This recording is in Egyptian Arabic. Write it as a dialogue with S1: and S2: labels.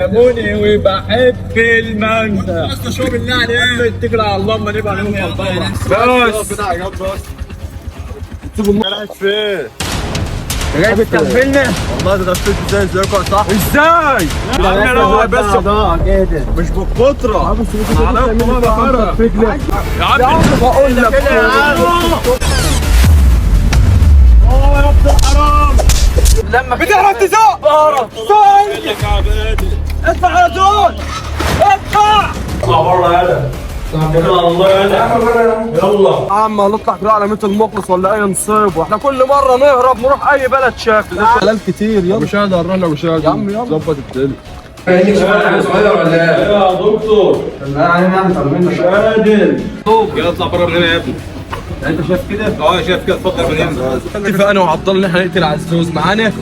S1: ليموني وبحب المانجا. بس شو بالله عليك، اتكل على الله ما نبقى نوصل بس.
S2: رايح فين؟
S1: جاي بتكفلنا؟
S2: والله ده غفلت ازاي ازيكم يا صاحبي؟
S1: ازاي؟
S2: يا عم روق بس، مش بالكترة.
S1: يا عم
S2: بقول لك
S1: كده يا عم. اه يا ابن الحرام،
S2: لما
S1: بتعرف تزق؟ بعرف. ادفع على طول، ادفع.
S2: اطلع بره يالا، اتكل على الله يالا، يلا.
S3: يا عم هنطلع كده على ميت المخلص ولا اي نصيب، واحنا كل مرة نهرب نروح اي بلد شكل حلال كتير. يلا
S2: مش هقدر اروح لو مش
S3: يا عم يلا.
S2: ظبط الدنيا.
S3: صغير ولا ايه؟
S2: يا دكتور مش قادر.
S1: يلا اطلع بره من هنا يا ابني.
S3: انت شايف كده؟
S1: اه شايف كده، اتفضل من هنا.
S3: اتفق انا وعبد الله ان احنا نقتل عزوز معانا.